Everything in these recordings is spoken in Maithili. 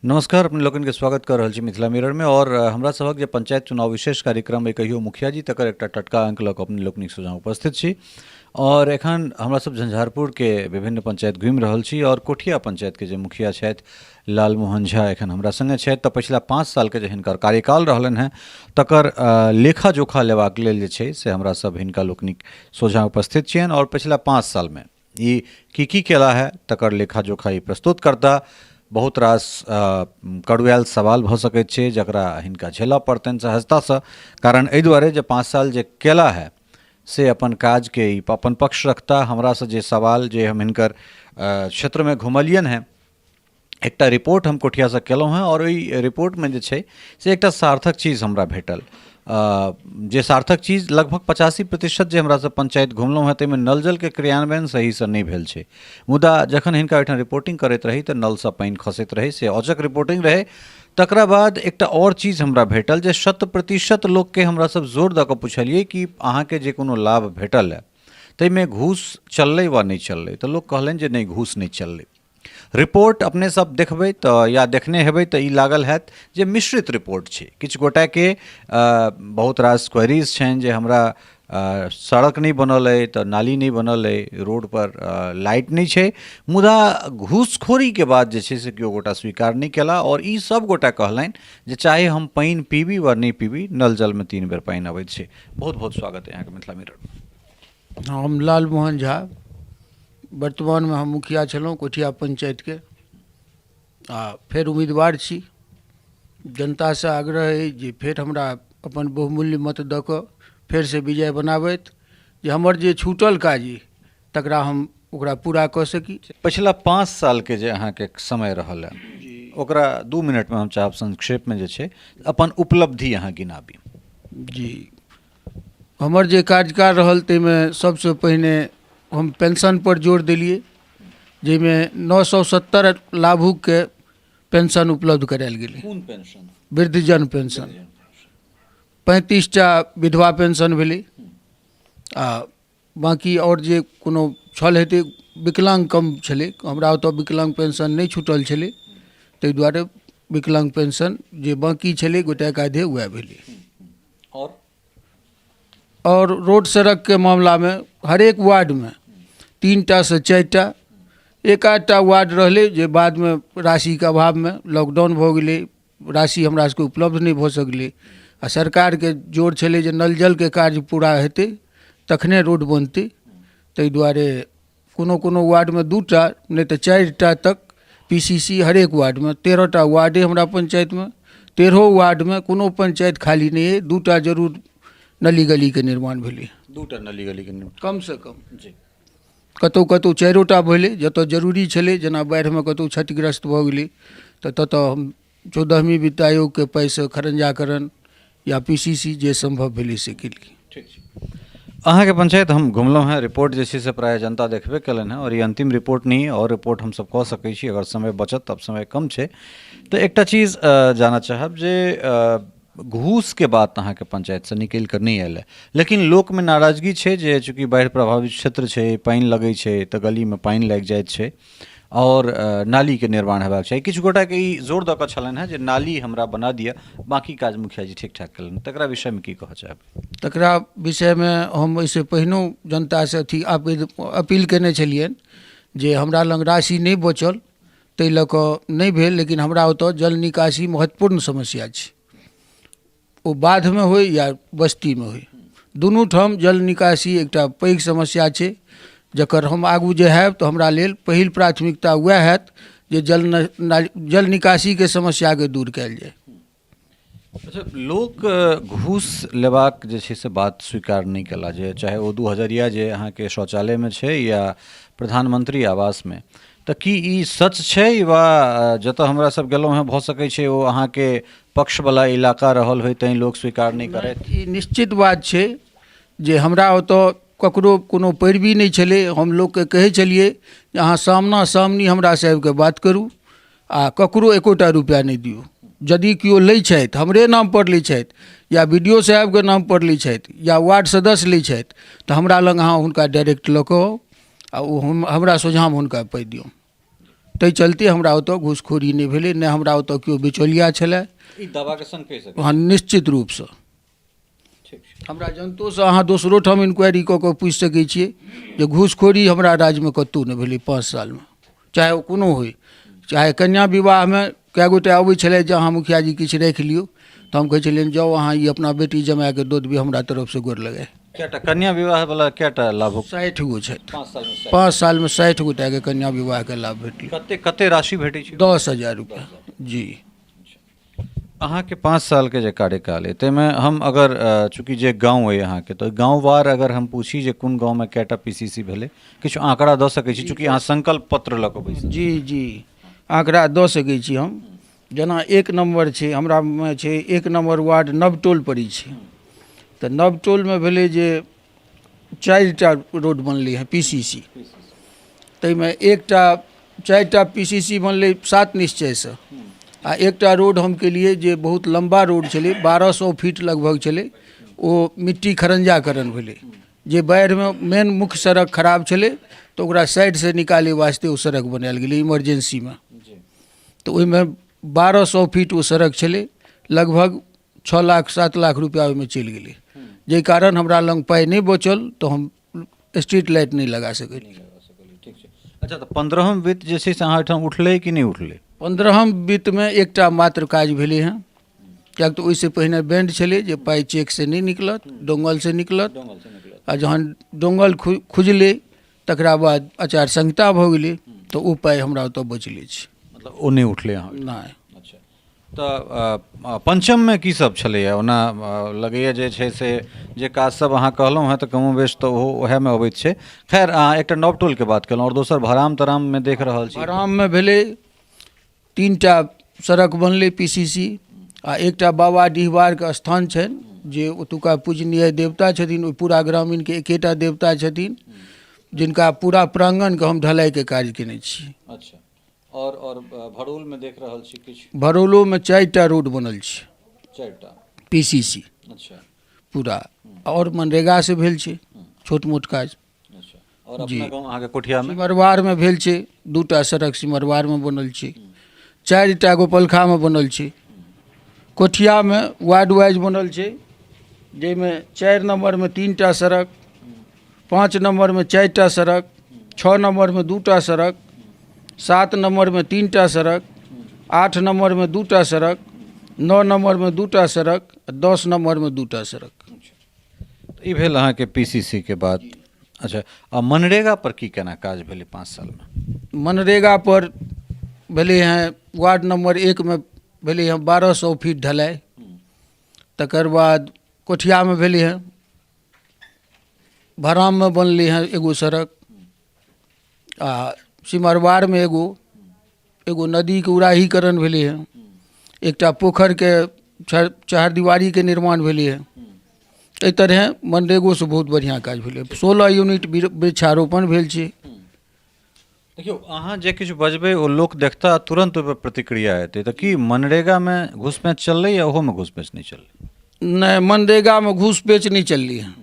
नमस्कार, अपने लोकनि के स्वागत कर रहल छी मिथिला मिरर में। और हमरा सभक जे पंचायत चुनाव विशेष कार्यक्रम अइ कहियो मुखिया जी, तकर एकटा टटका अंक लऽ कऽ अपने लोकनिक सोझाँ उपस्थित छी। और एखन हमरा सब झंझारपुर के विभिन्न पंचायत घुमि रहल छी और कोठिया पंचायत के जे मुखिया छथि लाल मोहन झा एखन हमरा संगे छथि। तऽ पछिला 5 साल के जे हिनकर कार्यकाल रहलनि हेँ तकर लेखा जोखा लेबाक लेल जे छै से हमरा सब हिनका लोकनिक सोझाँ उपस्थित छियनि। और पछिला 5 साल में ई की की केला है तकर लेखा जोखा ई प्रस्तुत करता। बहुत रास कड़ुआयल सवाल भऽ सकैत छै जकरा हिनका झेलऽ पड़तनि सहजतासँ, कारण एहि दुआरे जे 5 साल जे केला है से अपन काजके ई अपन पक्ष रखता। हमरासँ जे सवाल जे हम हिनकर क्षेत्रमे घुमलियनि हेँ, एकटा रिपोर्ट हम कोठियासँ केलहुँ हेँ आओर ओहि रिपोर्टमे जे छै से एकटा सार्थक चीज हमरा भेटल, जे सार्थक चीज लगभग 85% जे हमरासँ पंचायत घुमलहुँ हेँ ताहिमे नल जलके क्रियान्वयन सहीसँ नहि भेल छै। मुदा जखन हिनका ओहिठाम रिपोर्टिंग करैत रही तऽ नलसँ पानि खसैत रहै, से औचक रिपोर्टिंग रहै। तकरा बाद एकटा आओर चीज हमरा भेटल जे 100% लोकके हमरा सब जोर दऽ कऽ पुछलियै कि अहाँके जे कोनो लाभ भेटल हँ ताहिमे घूस चललै वा नहि चललै, तऽ लोक कहलनि जे नहि, घूस नहि चललै। रिपोर्ट अपने सब देखबै तऽ या देखने हेबै तऽ ई लागल हैत जे मिश्रित रिपोर्ट छै। किछु गोटाके बहुत रास क्वेरीज छनि जे हमरा सड़क नहि बनल अइ तऽ नाली नहि बनल अइ, रोडपर लाइट नहि छै, मुदा घूसखोरीके बात जे छै से केओ गोटा स्वीकार नहि केला। आओर ई सब गोटा कहलनि जे चाहे हम पानि पीबी वा नहि पीबी, नल जलमे 3 बेर पानि अबैत छै। बहुत बहुत स्वागत अइ अहाँके मिथिला मिरर। हम लाल मोहन झा, वर्तमानमे हम मुखिया छलहुँ कोठिया पंचायतके आ फेर उम्मीदवार छी। जनतासँ आग्रह अइ जे फेर हमरा अपन बहुमूल्य मत दऽ कऽ फेरसँ विजय बनाबथि, जे हमर जे छूटल काज अइ तकरा हम ओकरा पूरा कऽ सकी। पछिला 5 सालके जे अहाँके समय रहल है ओकरा 2 मिनटमे हम चाहब संक्षेपमे जे छै अपन उपलब्धि अहाँ गिनाबी। जी, हमर जे कार्यकाल रहल ताहिमे सबसँ पहिने हम पेंशनपर जोर देलियै, जाहिमे 970 लाभुकके पेंशन उपलब्ध करायल गेलै। कोन पेंशन? वृद्धजन पेंशन। 35टा विधवा पेंशन भेलै आ बाँकी आओर जे कोनो छल हेतै, विकलांग कम छलै, हमरा ओतऽ विकलांग पेंशन नहि छूटल छलै, ताहि दुआरे विकलांग पेंशन जे बाँकी छलै गोटेक आधे वएह भेलै। आओर रोड सड़कके मामलामे हरेक वार्डमे 3टा से 4टा, एक आधटा वार्ड रहलै जे बादमे राशिके अभावमे लॉकडाउन भऽ गेलै, राशि हमरा सबके उपलब्ध नहि भऽ सकलै। आ सरकारके जोर छलै जे नल जलके कार्य पूरा हेतै तखने रोड बनतै, ताहि दुआरे कोनो कोनो वार्डमे 2टा नहि तऽ 4टा तक पी सी सी हरेक वार्डमे, 13टा वार्ड अइ हमरा पंचायतमे, 13 वार्डमे कोनो पंचायत खाली नहि अइ, 2टा जरूर नली गलीके निर्माण भेलै। 2टा नली गलीके निर्माण कमसँ कम। जी। कतहु कतहु 4टा भेलै जतऽ जरूरी छलै, जेना बाढ़िमे कतहु क्षतिग्रस्त भऽ गेलै तऽ ततऽ हम 14वीं वित्त आयोगके पाइसँ खरंजाकरण या पी सी सी जे सम्भव भेलै से केलियै। ठीक छै। अहाँके पंचायत हम घुमलहुँ हेँ, रिपोर्ट जे छै से प्रायः जनता देखबे केलनि हेँ और ई अन्तिम रिपोर्ट नहि, आओर रिपोर्ट हमसब कऽ सकै छी अगर समय बचत, तब समय कम छै। तऽ एकटा चीज जानऽ चाहब जे घूसके बात अहाँके पंचायतसँ निकलि कऽ नहि आयल हँ, लेकिन लोकमे नाराजगी छै जे चूँकि बाढ़ि प्रभावित क्षेत्र छै, पानि लगै छै तऽ गलीमे पानि लागि जाइत छै आओर नालीके निर्माण हेबाक चाही। किछु गोटाके ई जोर दऽ कऽ छलनि हेँ जे नाली हमरा बना दिअ, बाँकी काज मुखिया जी ठीक ठाक केलनि, तकरा विषयमे की कहऽ चाहबै? तकरा विषयमे हम एहिसँ पहिनहु जनतासँ अथी अपील कयने छलियनि जे हमरा लग राशि नहि बचल ताहि लऽ कऽ नहि भेल, लेकिन हमरा ओतऽ जल निकासी महत्वपूर्ण समस्या छै, ओ बाधमे होइ या बस्तीमे होइ, दुनू ठाम जल निकासी एकटा पैघ समस्या छै, जकर हम आगू जे हैब तऽ हमरा लेल पहिल प्राथमिकता वएह हैत जे जल निकासीके समस्याके दूर कयल जाय। अच्छा, लोक घूस लेबाक जे छै से बात स्वीकार नहि केला, जे चाहे ओ 2000 जे अहाँके शौचालयमे छै या प्रधानमंत्री आवासमे, तऽ की ई सच छै वा जतऽ हमरा सब गेलहुँ हेँ भऽ सकै छै ओ अहाँके पक्षवला इलाका रहल होइ तैँ लोक स्वीकार नहि करथि? ई निश्चित बात छै जे हमरा ओतऽ ककरो कोनो पैरवी नहि छलै। हम लोकके कहै छलियै जे अहाँ सामना सामनी हमरासँ आबिकऽ बात करू आ ककरो एकोटा रुपैआ नहि दियौ। यदि केओ लै छथि, हमरे नामपर लै छथि या बी डी ओ साहेबके नामपर लै छथि या वार्ड सदस्य लै छथि, तऽ हमरा लग अहाँ हुनका डायरेक्ट लऽ कऽ आउ आ ओ हमरा सोझाँमे हुनका पाइ दियौन। ताहि चलते हमरा ओतऽ घूसखोरी नहि भेलै, नहि हमरा ओतऽ केओ बिचौलिया छलै। ई दावाके संग कहि सकै? हँ, निश्चित रूपसँ। ठीक छै। हमरा जनतोसँ अहाँ दोसरो ठाम इन्क्वायरी कऽ कऽ पूछि सकै छियै जे घूसखोरी हमरा राज्यमे कतहु नहि भेलै 5 सालमे, चाहे ओ कोनो होइ, चाहे कन्या विवाहमे कए गोटे अबै छलथि जे अहाँ मुखिया जी किछु राखि लियौ, तऽ हम कहै छलियनि जाउ अहाँ ई अपना बेटी जमाएके दऽ देबै, हमरा तरफसँ गोर लगाए। कएटा कन्या विवाह वाला कएटा लाभुक? 60 गो छथि। 5 सालमे 60? 5 सालमे 60 गोटाके कन्या विवाहके लाभ भेटलै। कते कते राशि भेटै छै? 10,000 रुपैआ जी। अहाँके 5 सालके जे कार्यकाल अइ ताहिमे हम अगर चूँकि जे गाँव अइ अहाँके, तऽ गाँववार अगर हम पूछी जे कोन गाँवमे कएटा पी सी सी भेलै, किछु आँकड़ा दऽ सकै छी? चूँकि अहाँ संकल्प पत्र लऽ कऽ बैसल। जी जी, आँकड़ा दऽ सकै छी हम। जेना 1 नम्बर छै हमरामे, छै 1 नम्बर वार्ड नवटोल पड़ै छै, तऽ नवटोलमे भेलै जे 4टा रोड बनलै हँ पी सी सी, ताहिमे 1टा 4टा पी सी सी बनलै 7 निश्चयसँ, आ 1टा रोड हम केलिए जे बहुत लम्बा रोड छलै, 1200 फीट लगभग छलै, ओ मिट्टी खरंजाकरण भेलै। जे बाढ़िमे मेन मुख्य सड़क खराब छलै तऽ ओकरा साइडसँ निकालै वास्ते ओ सड़क बनायल गेलै इमरजेंसीमे, तऽ ओहिमे 1200 फीट ओ सड़क छलै, लगभग 6 लाख 7 लाख रुपैआ ओहिमे चलि गेलै, जाहि कारण हमरा लग पाइ नहि बचल तऽ हम स्ट्रीट लाइट नहि लगा सकलियै। ठीक छै। अच्छा, तऽ 15म वित्त जे छै से अहाँ ओहिठाम उठलै कि नहि उठलै? 15म वित्तमे एकटा मात्र काज भेलै हँ, किएक तऽ ओहिसँ पहिने बैंड छलै जे पाइ चेकसँ नहि निकलत, डोंगलसँ निकलत, आ जहन डोंगल खुजलै तकरा बाद आचार संहिता भऽ गेलै, तऽ ओ पाइ हमरा ओतऽ बचले छै। मतलब ओ नहि उठलै अहाँ? नहि। अच्छा, तऽ पंचममे की सब छलैए? ओना लगैए जे छै से जे काज सब अहाँ कहलहुँ हेँ तऽ कमो बेस तऽ ओहो ओएहमे अबैत छै। खैर, अहाँ एकटा नव टोलके बात केलहुँ आओर दोसर भराम तराममे देख रहल छी। भराममे भेलै 3टा सड़क बनलै पी सी सी, आ एकटा बाबा डिहबारके स्थान छनि जे ओतुका पूजनीय देवता छथिन, ओहि पूरा ग्रामीणके एकेटा देवता छथिन जिनका पूरा प्राङ्गणके हम ढलाइके काज केने छी। अच्छा, और भरौलमे देख रहल छी किछु? भरौलोमे 4टा रोड बनल छै। 4टा पी सी सी। अच्छा। पूरा, आओर मनरेगासँ भेल छै छोट मोट काज। अच्छा, और अपना गाँव अहाँके कोठियामे? सिमरवारमे भेल छै, 2टा सड़क सिमरवारमे बनल छै, 4टा गोपलखामे बनल छै, कोठियामे वार्ड वाइज बनल छै, जाहिमे 4 नम्बरमे 3टा सड़क, 5 नम्बरमे 4टा सड़क, 6 नम्बरमे 2टा सड़क, 7 नम्बरमे 3टा सड़क, 8 नम्बरमे 2टा सड़क, 9 नम्बरमे 2टा सड़क, 10 नम्बरमे 2टा सड़क। ई भेल अहाँके पी सी सी के बात। अच्छा, आ मनरेगा पर की केना काज भेलै 5 सालमे? मनरेगा पर भेलै हँ वार्ड नम्बर 1 मे भेलै हँ 1200 फीट ढलाइ, तकर बाद कोठियामे भेलै हँ, भराममे बनलै हँ एगो सड़क, आ सिमरवारमे एगो नदीके उड़ाहीकरण भेलै हँ, एकटा पोखरिके चहारदीवारीके निर्माण भेलै हँ। एहि तरहे मनरेगोसँ बहुत बढ़िआँ काज भेलै। 16 यूनिट वृक्षारोपण भेल छै। देखियौ, अहाँ जे किछु बजबै ओ लोक देखता, तुरन्त ओहिपर प्रतिक्रिया एतै। तऽ की मनरेगामे घुसपेँच चललै या ओहोमे घुसपेँच नहि चललै? नहि, मनरेगामे घूसपेँच नहि चललै हँ।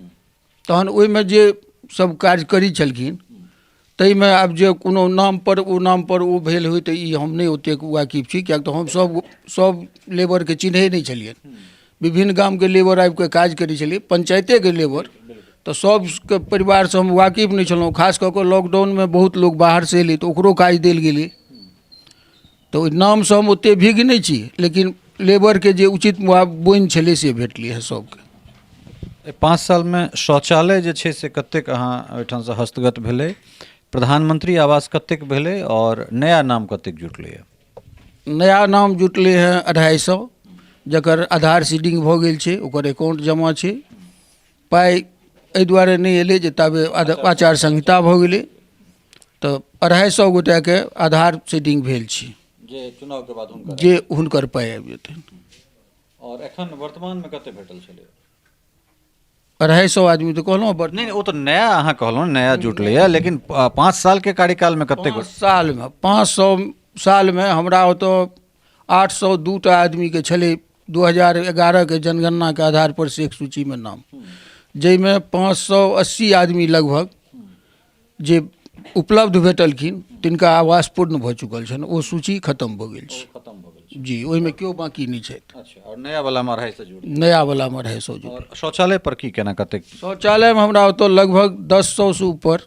तहन ओहिमे जे सब कार्यकरी छलखिन ताहिमे आब जे कोनो नामपर ओ नामपर ओ भेल होइ तऽ ई हम नहि ओतेक वाकिफ छी, किएक तऽ हम सब लेबरके चिन्है नहि छलियनि। विभिन्न गामके लेबर आबिकऽ काज करै छलै, पञ्चायतेके लेबर, तऽ सबके परिवारसँ हम वाकिफ नहि छलहुँ। खास कऽ कऽ लॉकडाउनमे बहुत लोक बाहरसँ एलै तऽ ओकरो काज देल गेलै, तऽ ओहि नामसँ हम ओतेक भिज्ञ नहि छी, लेकिन लेबरके जे उचित बोनि छलै से भेटलै हँ सबके। एहि 5 सालमे शौचालय जे छै से कतेक अहाँ ओहिठामसँ हस्तगत भेलै, प्रधानमंत्री आवास कतेक भेलै आओर नया नाम कतेक जुटलै? नया नाम जुटलै हँ 250, जकर आधार सीडिंग भऽ गेल छै, ओकर अकाउंट जमा छै। पाइ एहि दुआरे नहि एलै जे ताबे आचार संहिता भऽ गेलै, तऽ 250 गोटाके आधार सीडिंग भेल छै, जे चुनावके बाद हुनकर जे हुनकर पाइ आबि जेतनि। आओर एखन वर्तमानमे कते भेटल छलै? 250 आदमी तऽ कहलहुँ बड़। नहि, ओ तऽ नया अहाँ कहलहुँ नया जुटलैए, लेकिन 5 सालके कार्यकालमे कतेक? 5 सालमे 500 सालमे हमरा ओतऽ 802 टा आदमीके छलै 2011के जनगणनाके आधारपर शेख सूचीमे नाम, जाहिमे 580 आदमी लगभग जे उपलब्ध भेटलखिन तिनका आवास पूर्ण भऽ चुकल छनि, ओ सूची खतम भऽ गेल छै। खतम भऽ गेल? जी, ओहिमे केओ बाँकी नहि छथि। अच्छा, आओर नया वलामे 250 जुड़ल? नया वलामे 250 जुड़ल। आओर शौचालय पर की केना कतेक? शौचालयमे हमरा ओतऽ लगभग 10 सएसँ ऊपर,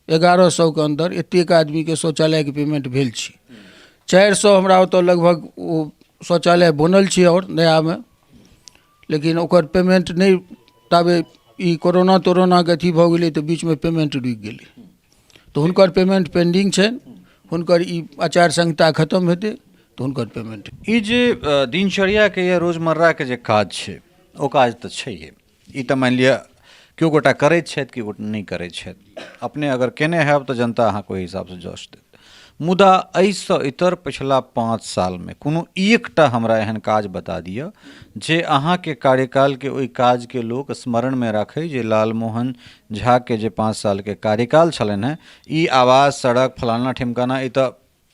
1100के अन्दर एतेक आदमीके शौचालयके पेमेंट भेल छै। 400 हमरा ओतऽ लगभग ओ शौचालय बनल छै आओर नयामे, लेकिन ओकर पेमेंट नहि, ताबे ई कोरोना तोरोनाके अथी भऽ गेलै तऽ बीचमे पेमेंट रुकि गेलै, तऽ हुनकर पेमेंट पेंडिंग छनि। हुनकर ई आचार संहिता खतम हेतै तऽ हुनकर पेमेंट। ई जे दिनचर्याके या रोजमर्राके जे काज छै, ओ काज तऽ छैहे। ई तऽ मानि लिअ केओ गोटा करैत छथि, केओ गोटा नहि करैत छथि। अपने अगर केने हैब तऽ जनता अहाँके ओहि हिसाबसँ जश देत। मुदा एहिसँ इतर पछिला 5 सालमे कोनो एकटा हमरा एहन काज बता दिअ जे अहाँके कार्यकालके ओहि काजके लोक स्मरणमे राखै जे लालमोहन झाके जे 5 सालके कार्यकाल छलनि हेँ, ई आवास, सड़क, फलाना ठिमकाना, ई तऽ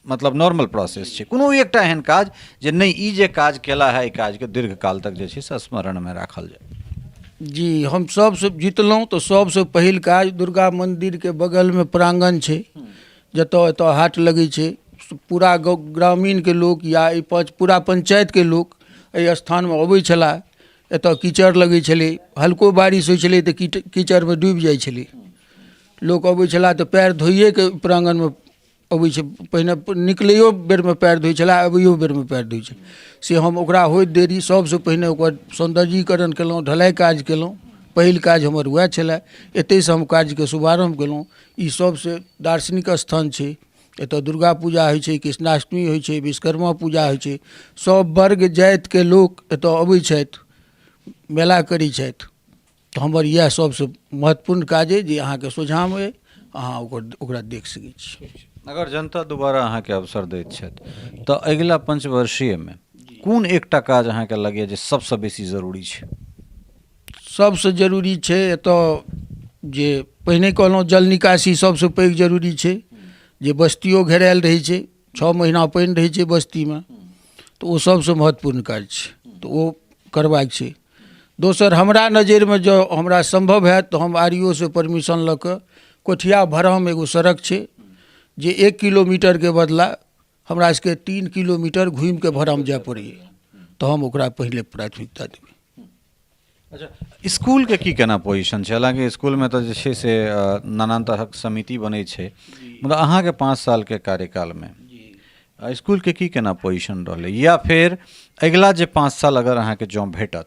मतलब नॉर्मल प्रोसेस छै। कोनो एकटा एहन काज जे नहि, ई जे काज केला है, एहि काजके दीर्घकाल तक जे छै से स्मरणमे राखल जाय। जी, हम सबसँ जितलहुँ तऽ सबसँ पहिल काज दुर्गा मन्दिरके बगलमे प्राङ्गण छै, जतऽ एतऽ हाट लगै छै, पूरा ग्रामीणके लोक या एहि पाँच पूरा पञ्चायतके लोक एहि स्थानमे अबै छलाह। एतऽ कीचड़ लगै छलै, हल्को बारिश होइ छलै तऽ कीचड़मे डूबि जाइ छलै। लोक अबै छलाह तऽ पएर धोइएके प्राङ्गणमे अबै छै। पहिने निकलैओ बेरमे पएर धोइ छलाह, अबैओ बेरमे पएर धोइ छलाह। से हम ओकरा होइत देरी सबसँ पहिने ओकर सौन्दर्यीकरण केलहुँ, ढलाइ काज केलहुँ। पहिल काज हमर उएह छलए। एतहिसँ हम काजके शुभारम्भ केलहुँ। ई सबसँ दार्शनिक स्थान छै। एतऽ दुर्गा पूजा होइ छै, कृष्णाष्टमी होइ छै, विश्वकर्मा पूजा होइ छै। सब वर्ग जातिके लोक एतऽ अबै छथि, मेला करै छथि। तऽ हमर इएह सबसँ महत्वपूर्ण काज अइ जे अहाँके सोझाँमे अइ, अहाँ ओकरा देख सकै छी। अगर जनता दोबारा अहाँके अवसर दैत छथि तऽ अगिला पंचवर्षीयमे कोन एकटा काज अहाँके लगैए जे सबसँ बेसी जरूरी छै? सबसँ जरूरी छै एतऽ जे पहिने कहलहुँ, जल निकासी सबसँ पैघ जरूरी छै। जे बस्तियो घेरायल रहै छै, 6 महीना पानि रहै छै बस्तीमे, तऽ ओ सबसँ महत्वपूर्ण काज छै, तऽ ओ करबाक छै। दोसर, हमरा नजरिमे जँ हमरा सम्भव हैत तऽ हम आर ई ओ सँ परमिशन लऽ कऽ कोठिया भराम एगो सड़क छै जे 1 किलोमीटरके बदला हमरा सबके 3 किलोमीटर घुमिके भराम जाय पड़ैए, तऽ हम ओकरा पहिले प्राथमिकता देबै। अच्छा, इसकुलके की केना पोजिशन छै? हालाँकि इसकुलमे तऽ जे छै से नानान तरहक समिति बनै छै, मुदा अहाँके 5 सालके कार्यकालमे इसकुलके की केना पोजिशन रहलै, या फेर अगिला जे 5 साल अगर अहाँके जँ भेटत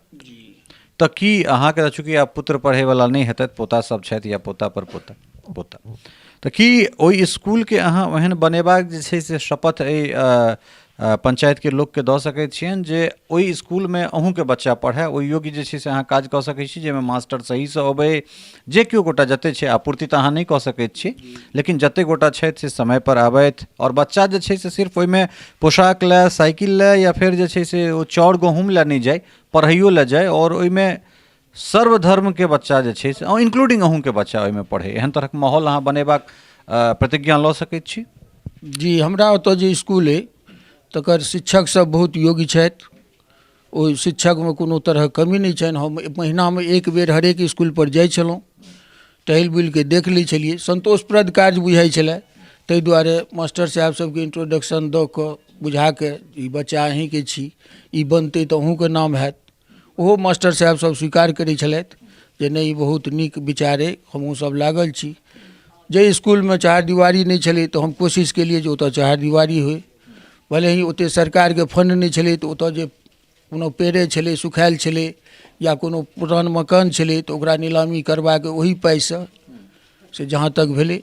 तऽ की अहाँके, चूँकि आब पुत्र पढ़ैवला नहि हेतथि, पोता सब छथि या पोता पर पोता पोता, तऽ की ओहि इसकुलके अहाँ ओहन बनेबाक जे छै से शपथ एहि पञ्चायतके लोकके दऽ सकै छियनि जे ओहि इसकुलमे अहूँके बच्चा पढ़य, ओहि योग्य जे छै से अहाँ काज कऽ सकै छी, जाहिमे मास्टर सहीसँ अबै, जे केओ गोटा जतेक छै, आपूर्ति तऽ अहाँ नहि कऽ सकै छी, लेकिन जतेक गोटा छथि से समयपर आबथि आओर बच्चा जे छै से सिर्फ ओहिमे पोशाक लए, साइकिल लए या फेर जे छै से ओ चाउर गहूँम लए नहि जाय, पढ़ैओ लए जाय, आओर ओहिमे सर्वधर्मके बच्चा जे छै से इन्क्लूडिंग अहूँके बच्चा ओहिमे पढ़ै, एहन तरहक माहौल अहाँ बनेबाक प्रतिज्ञा लऽ सकैत छी? जी, हमरा ओतऽ जे इसकुल अइ तकर शिक्षक सब बहुत योग्य छथि। ओहि शिक्षकमे कोनो तरहक कमी नहि छनि। हम महीनामे एक बेर हरेक इसकुलपर जाइ छलहुँ, टहलि बुलिके देख लै छलियै, सन्तोषप्रद काज बुझाइ छलै। ताहि दुआरे मास्टर साहेब सबके इन्ट्रोडक्शन दऽ कऽ बुझाके, ई बच्चा अहीँके छी, ई बनतै तऽ अहूँके नाम हैत। ओहो मास्टर साहेब सब स्वीकार करै छलथि जे नहि, ई बहुत नीक विचार अइ, हमहूँ सब लागल छी। जाहि इसकुलमे चहार दिवारी नहि छलै तऽ हम कोशिश केलियै जे ओतऽ चहार दिवारी होइ। भले ही ओतेक सरकारके फण्ड नहि छलै, तऽ ओतऽ जे कोनो पेड़े छलै, सुखायल छलै या कोनो पुरान मकान छलै, तऽ ओकरा नीलामी करबाके ओहि पाइसँ से जहाँ तक भेलै,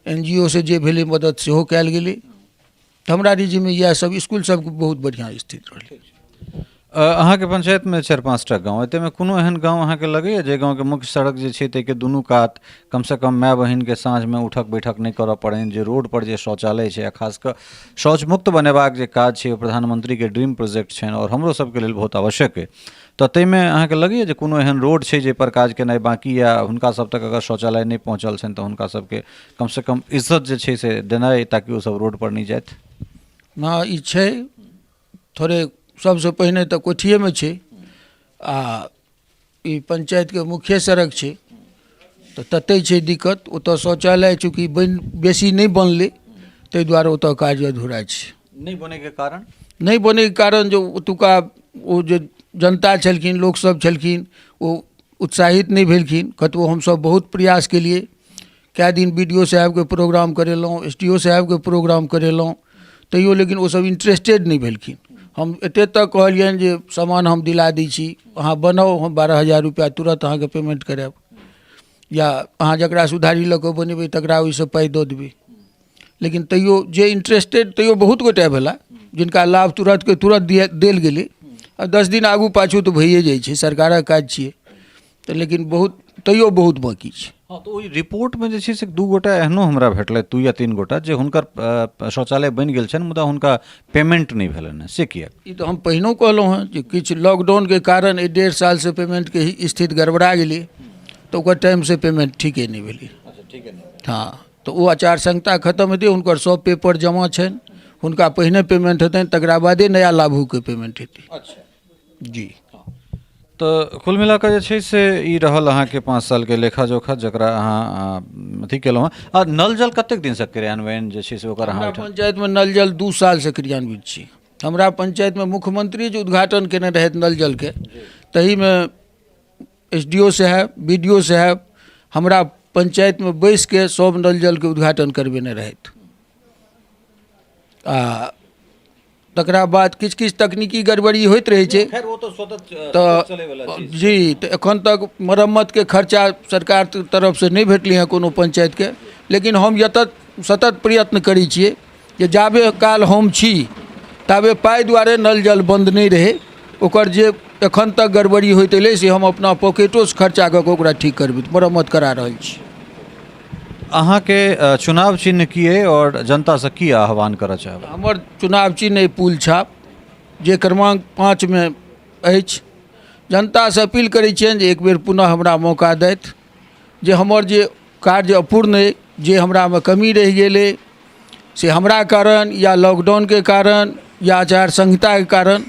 एन जी ओ सँ जे भेलै मदति सेहो कयल गेलै। तऽ हमरा निजीमे इएह सब इसकुल सबके बहुत बढ़िआँ स्थिति रहलै। अहाँके पंचायतमे चारि पाँचटा गाँव, एतेमे कोनो एहन गाँव अहाँके लगैए जे गाँवके मुख्य सड़क जे छै ताहिके दुनू कात कमसँ कम माय बहिनके साँझमे उठक बैठक नहि करऽ पड़नि, जे रोडपर जे शौचालय छै, आ खास कऽ शौचमुक्त बनेबाक जे काज छै ओ प्रधानमन्त्रीके ड्रीम प्रोजेक्ट छनि आओर हमरो सबके लेल बहुत आवश्यक अइ, तऽ ताहिमे अहाँके लगैए जे कोनो एहन रोड छै जाहिपर काज केनाइ बाँकी यऽ, हुनका सब तक अगर शौचालय नहि पहुँचल छनि तऽ हुनका सबके कमसँ कम इज्जत जे छै से देनाइ ताकि ओसब रोडपर नहि जाथि? हँ, ई छै। थोड़े सबसँ पहिने तऽ कोठिएमे छै आ ई पञ्चायतके मुख्य सड़क छै। तऽ ततहि छै दिक्कत। ओतऽ शौचालय चूँकि बेसी नहि बनलै, ताहि दुआरे ओतऽ काज अधूरा छै। नहि बनैके कारण? नहि बनैके कारण जे ओतुका ओ जे जनता छलखिन, लोकसभ छलखिन, ओ उत्साहित नहि भेलखिन। कतबो हमसभ बहुत प्रयास केलियै, कए दिन बी डी ओ साहेबके प्रोग्राम करेलहुँ, एस डी ओ साहेबके प्रोग्राम करेलहुँ, तैयो लेकिन ओसभ इंट्रेस्टेड नहि भेलखिन। हम एतेक तक कहलियनि जे सामान हम दिला दै छी, अहाँ बनाउ, हम 12,000 रुपैआ तुरन्त अहाँके पेमेंट करायब, या अहाँ जकरासँ उधारी लऽ कऽ बनेबै तकरा ओहिसँ पाइ दऽ देबै। लेकिन तैयो जे इंट्रेस्टेड तैयो बहुत गोटे भेला जिनका लाभ तुरन्तके तुरन्त दिए देल गेलै। आ 10 दिन आगू पाछू तऽ भइए जाइ छै, सरकारक काज छियै तऽ। लेकिन बहुत तैयो बहुत बाँकी छै। हँ, तऽ ओहि रिपोर्टमे जे छै से 2 गोटा एहनो हमरा भेटलै, 2 या 3 गोटा जे हुनकर शौचालय बनि गेल छनि मुदा हुनका पेमेंट नहि भेलनि हेँ, से किएक? ई तऽ हम पहिनहु कहलहुँ हेँ जे किछु लॉकडाउनके कारण एहि 1.5 सालसँ पेमेंटके स्थिति गड़बड़ा गेलै, तऽ ओकर टाइमसँ पेमेंट ठीके नहि भेलै। अच्छा, ठीके नहि। हँ, तऽ ओ आचार संहिता खतम हेतै, हुनकर सब पेपर जमा छनि, हुनका पहिने पेमेंट हेतनि, तकरा बादे नया लाभुकके पेमेंट हेतै। अच्छा जी। तऽ कुल मिला कऽ जे छै से ई रहल अहाँके 5 सालके लेखा जोखा जकरा अहाँ अथी केलहुँ हँ। आ नल जल कतेक दिनसँ क्रियान्वयन जे छै से ओकर अहाँ हमरा पंचायतमे नल जल 2 सालसँ क्रियान्वित छी। हमरा पंचायतमे मुख्यमंत्री जे उद्घाटन केने रहथि नल जलके, तहीमे एस डी ओ साहेब, बी डी ओ साहेब हमरा पंचायतमे बैसिके सब नल जलके उद्घाटन करबेने रहथि। आ तकरा बाद किछु किछु तकनीकी गड़बड़ी होइत रहै छै। खैर, ओ तऽ स्वतः तऽ चलैवला चीज। जी, तऽ एखन तक मरम्मतके खर्चा सरकार तरफसँ नहि भेटलै हँ कोनो पंचायतके, लेकिन हम यतत सतत प्रयत्न करै छियै जे जाबे काल हम छी ताबे पाइ दुआरे नल जल बन्द नहि रहै। ओकर जे एखन तक गड़बड़ी होइत एलै से हम अपना पॉकेटोसँ खर्चा कऽ कऽ ओकरा ठीक करबै, मरम्मत करा रहल छी। अहाँके चुनाव चिन्ह की अइ आओर जनतासँ की आह्वान करऽ चाहबै? हमर चुनाव चिन्ह अइ पुल छाप, जे क्रमांक 5मे अछि। जनतासँ अपील करै छियनि जे एक बेर पुनः हमरा मौका दैथ, जे हमर जे कार्य अपूर्ण अइ, जे हमरामे कमी रहि गेल अइ, से हमरा कारण या लॉकडाउनके कारण या आचार संहिताके कारण,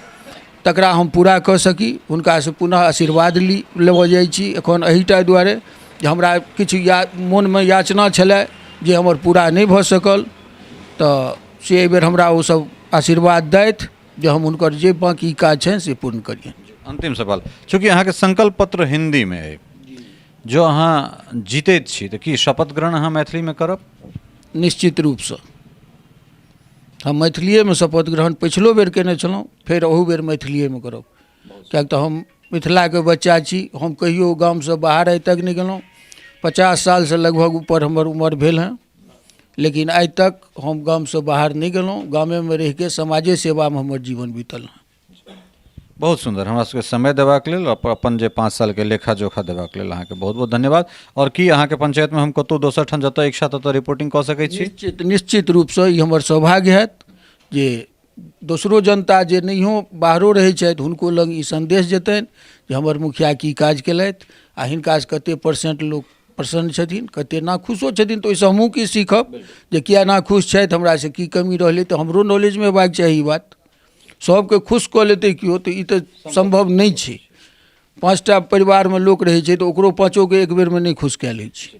तकरा हम पूरा कऽ सकी। हुनकासँ पुनः आशीर्वाद ली लेबऽ जाइ छी एखन एहिटा दुआरे जे हमरा किछु या मोनमे याचना छलए जे हमर पूरा नहि भऽ सकल, तऽ से एहिबेर हमरा ओसभ आशीर्वाद दैथ जे हम हुनकर जे बाँकी काज छनि से पूर्ण करियनि। अन्तिम सवाल, चूँकि अहाँके संकल्प पत्र हिन्दीमे अइ, जँ अहाँ जीतैत छी तऽ की शपथ ग्रहण अहाँ मैथिलीमे करब? निश्चित रूपसँ हम मैथिलिएमे शपथ ग्रहण पछिलो बेर कयने छलहुँ, फेर अहू बेर मैथिलिएमे करब, किएक तऽ हम मिथिलाके बच्चा छी। हम कहियो गामसँ बाहर आइ तक नहि गेलहुँ। 50 सालसँ लगभग ऊपर हमर उमर भेल हँ, लेकिन आइ तक हम गामसँ बाहर नहि गेलहुँ। गामेमे रहिके समाजे सेवामे हमर जीवन बीतल हँ। बहुत सुन्दर, हमरा सबके समय देबाक लेल, अपन जे 5 सालके लेखा जोखा देबाक लेल अहाँके बहुत बहुत धन्यवाद। आओर की अहाँके पंचायतमे हम कतहु दोसर ठाम जतऽ इच्छा ततऽ रिपोर्टिंग कऽ सकै छी? निश्चित, निश्चित रूपसँ ई हमर सौभाग्य हैत जे दोसरो जनता जे नहियो बाहरो रहै छथि हुनको लग ई सन्देश जेतनि जे हमर मुखिया की काज केलथि आ हिनकासँ कते परसेंट लोक प्रसन्न छथिन, कते नाखुशो छथिन। तऽ ओहिसँ हमहूँ की सीखब जे किया नाखुश छथि, हमरासँ की कमी रहलै, तऽ हमरो नॉलेजमे हेबाक चाही ई बात। सबके खुश कऽ लेतै केओ तऽ ई तऽ सम्भव नहि छै। 5टा परिवारमे लोक रहै छै तऽ ओकरो पाँचोके एक बेरमे नहि खुश कयल होइ छै।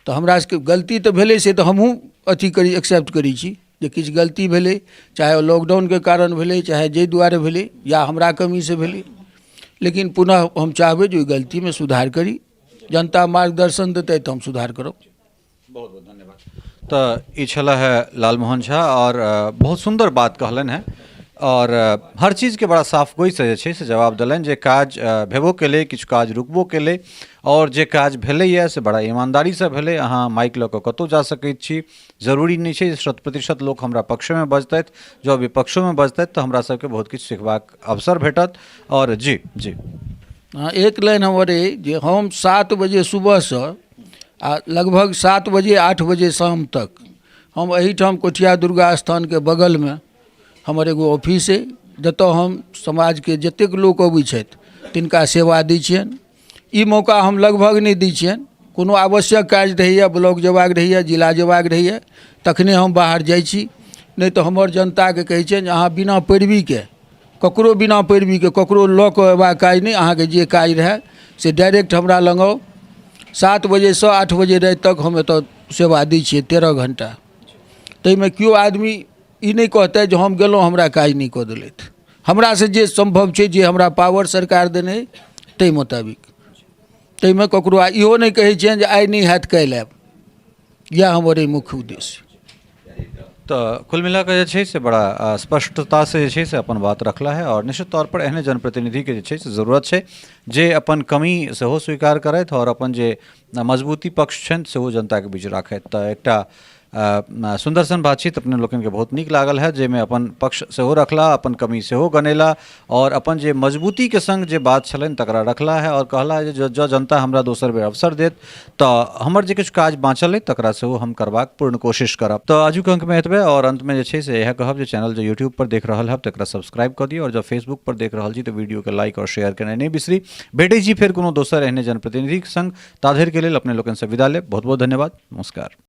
तऽ हमरा सबके गलती तऽ भेलै, से तऽ हमहूँ अथी करी, एक्सेप्ट करै छी जे किछु गलती भेलै, चाहे लॉकडाउनके कारण भेलै, चाहे जाहि दुआरे भेलै या हमरा कमीसँ भेलै, लेकिन पुनः हम चाहबै जे ओहि गलतीमे सुधार करी। जनता मार्गदर्शन देतै तऽ हम सुधार करब। बहुत बहुत धन्यवाद। तऽ ई छलाह है लालमोहन झा आओर बहुत सुन्दर बात कहलनि हेँ आओर हर चीजके बड़ा साफ गोइसँ जे छै से जवाब देलनि जे काज भेबो केलै, किछु काज रुकबो केलै आओर जे काज भेलैए से बड़ा ईमानदारीसँ भेलै। अहाँ माइक लऽ कऽ कतहु जा सकैत छी, जरूरी नहि छै जे 100% लोक हमरा पक्षमे बजतथि, जँ विपक्षोमे बजतथि तऽ हमरा सबके बहुत किछु सिखबाक अवसर भेटत। आओर जी जी हँ, एक लाइन हमर अइ जे हम 7 बजे सुबहसँ आ लगभग 7 बजे 8 बजे शाम तक हम एहिठाम कोठिया दुर्गा स्थानके बगलमे हमर एगो ऑफिस अइ, जतऽ हम समाजके जतेक लोक अबै छथि तिनका सेवा दै छियनि। ई मौका हम लगभग नहि दै छियनि। कोनो आवश्यक काज रहैए, ब्लॉक जेबाक रहैए, जिला जेबाक रहैए, तखने हम बाहर जाइ छी। नहि तऽ हमर जनताके कहै छियनि जे अहाँ बिना पैरवीके ककरो, बिना पैरवीके ककरो लऽ कऽ अयबाक काज नहि, अहाँके जे काज रहए से डायरेक्ट हमरा लग आउ। 7 बजेसँ 8 बजे राति तक हम एतऽ सेवा दै छियै, 13 घण्टा। ताहिमे केओ आदमी ई नहि कहतै जे हम गेलहुँ हमरा काज नहि कऽ देलथि। हमरासँ जे सम्भव छै, जे हमरा पावर सरकार देने अइ ताहि मोताबिक। ताहिमे ककरो इहो नहि कहै छियनि जे आइ नहि हैत काल्हि आयब। इएह हमर अइ मुख्य उद्देश्य। तऽ कुल मिला कऽ जे छै से बड़ा स्पष्टतासँ जे छै से अपन बात रखला है आओर निश्चित तौरपर एहने जनप्रतिनिधिके जे छै से जरूरत छै जे अपन कमी सेहो स्वीकार करथि आओर अपन जे मजबूती पक्ष छनि सेहो जनताके बीच राखथि। तऽ एकटा सुन्दर सन बातचीत अपने लोकनिके बहुत नीक लागल है, जाहिमे अपन पक्ष सेहो रखला, अपन कमी सेहो गनेला आओर अपन जे मजबूतीके सङ्ग जे बात छलनि तकरा रखला है आओर कहला जे जँ जनता हमरा दोसर बेर अवसर देत तऽ हमर जे किछु काज बाँचल अइ तकरा सेहो हम करबाक पूर्ण कोशिश करब। तऽ आजुक अङ्कमे एतबे आओर अन्तमे जे छै से इएह कहब जे चैनल जे यूट्यूबपर देख रहल हैब तकरा सब्सक्राइब कऽ दियौ आओर जँ फेसबुकपर देख रहल छी तऽ वीडियोके लाइक आओर शेयर केनाइ नहि बिसरी। भेटै छी फेर कोनो दोसर एहने जनप्रतिनिधिक सङ्ग, ताधरिके लेल अपने लोकनिसँ विदा लेब। बहुत बहुत धन्यवाद, नमस्कार।